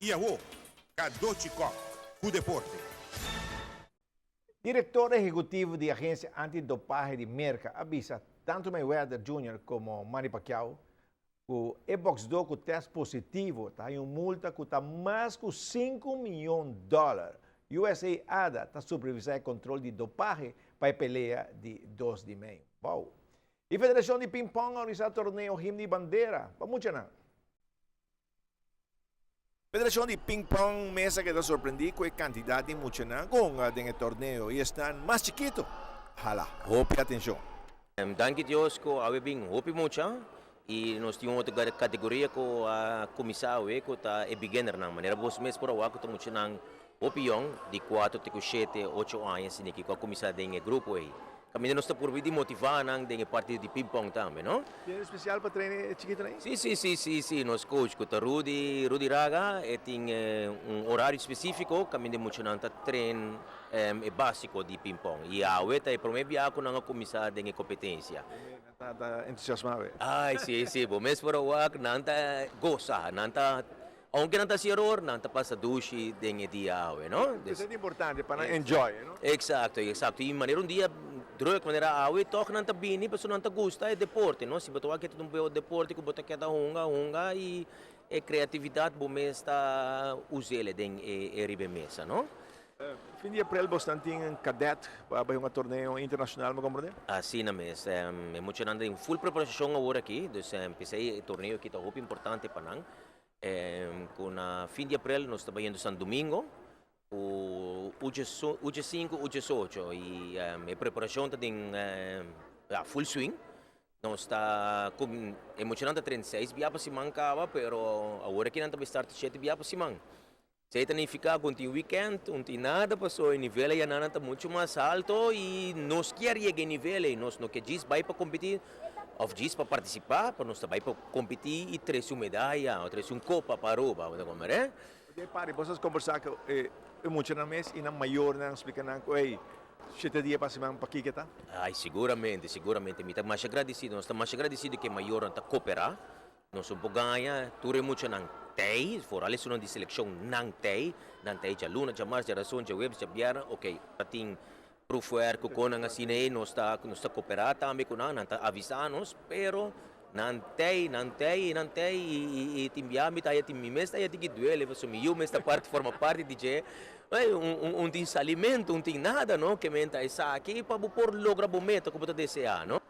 I awo, Cadochi Kock ku deporte. Direktor ehekutivo di Agensia Anti-Dopahe di Merka a bisa tantu Mayweather Junior komo Manny Pacquiao ku e bòksdó ku tèst positivo ta haña un multa ku ta mas ku sinku mion dòler. USADA ta supervisá e kontrol di dopahe pa e pelea di dos di mei. Wow! E Federashon di Ping-Pong a organisá torneo Himno i Bandera pa muchanan. Federashon di Ping Pong mes a keda sorprendí ku e kantidat di muchanan ku hunga den e torneo i esnan mas chikitu hala hopi atenshon. Danki Dios ku awe bin hopi mucha i nos tin un otro kategoria ku a kuminsá awe ku ta e beginnernan. Manera bos mes por a wak ku ta muchanan hopi yòn di kuater te ku shete, ocho aña asin'aki ku a kuminsá den e grupo ei. Caminda nos ta purbi di motiva nan den e partido di ping pong tambe, no? Tin especial pa train e chikitonan ei? Si, si, si, si, si. Nos coach cu ta Rudy, Rudy Raga, e tin un horario specifico caminda e muchanan ta train e basico di ping pong. Y awe ta e prome bia cu nan a cuminsa den e competencia. Nan ta entusiasma awe. Ay, si, si. Bo mes por a wak, nan ta gosa, nan ta Aunke nan ta haci eror, nan ta pasa dushi den e dia awe, no? Esei ta importante, pa nan enjoy, no? Exacto, exacto. Y manera un dia druk manera awe, toch nan ta bini pasobra nan ta gusta e deporte, no? Si bo ta wak e ta un beo deporte cu bo ta keda hunga, hunga y e creatividad bo mes ta us'el den e riba e mesa, no? Fin di aprel bosnan tin cadet pa bay hunga torneo internacional, mi comprende? Asina mes. E muchanan ta den full preparacion awor aki, dus p'esey e torneo aki ta hopi importante pa nan. Ku na fin di aprel nos ta bayendo San Domingo ku uche sinku uche ocho i e preparashon ta den full swing. Nos ta ku e muchanan ta train seis bia pa siman kaba pero awor aki nan ta bai start shete bia pa siman. Esei ta nifiká ku un tin weekend, un tin nada pasobra e nivel ayanan ta muchu mas alto i nos kier yega e nivel ei. Nos no ke djis bai pa kompetí òf djis pa partisipá, pero nos ta bai pa kompetí i trese un medaya òf trese un kopa pa Aruba, bo ta komprendé? Oke pari, bo sa kombersá ku e muchanan mes i nan mayornan, splika nan ku ei, shete dia pa siman pakiko ta? Ai, siguramente, siguramente. Mi ta masha gradisido, nos ta masha gradisido ku e mayornan ta koperá. Nos un por gaña tur e muchanan tei, foral esunnan di selekshon nan tei, nan tei djaluna, djamars, djarason, djaweps, djabièrnè, ok, ta tin proefwerk ku konan asina ei, nos ta nos ta koperá tambe ku nan, nan ta avisá nos, pero nan tei, nan tei i nan tei i i i tin bia mi ta haya tin mi mes ta haya tin ki duele pasobra mi yu mes ta parti forma parti di dje, un un un tin salimentu, un tin nada no, ke men ta esaki pa bo por logra bo meta ku bo ta deseá no.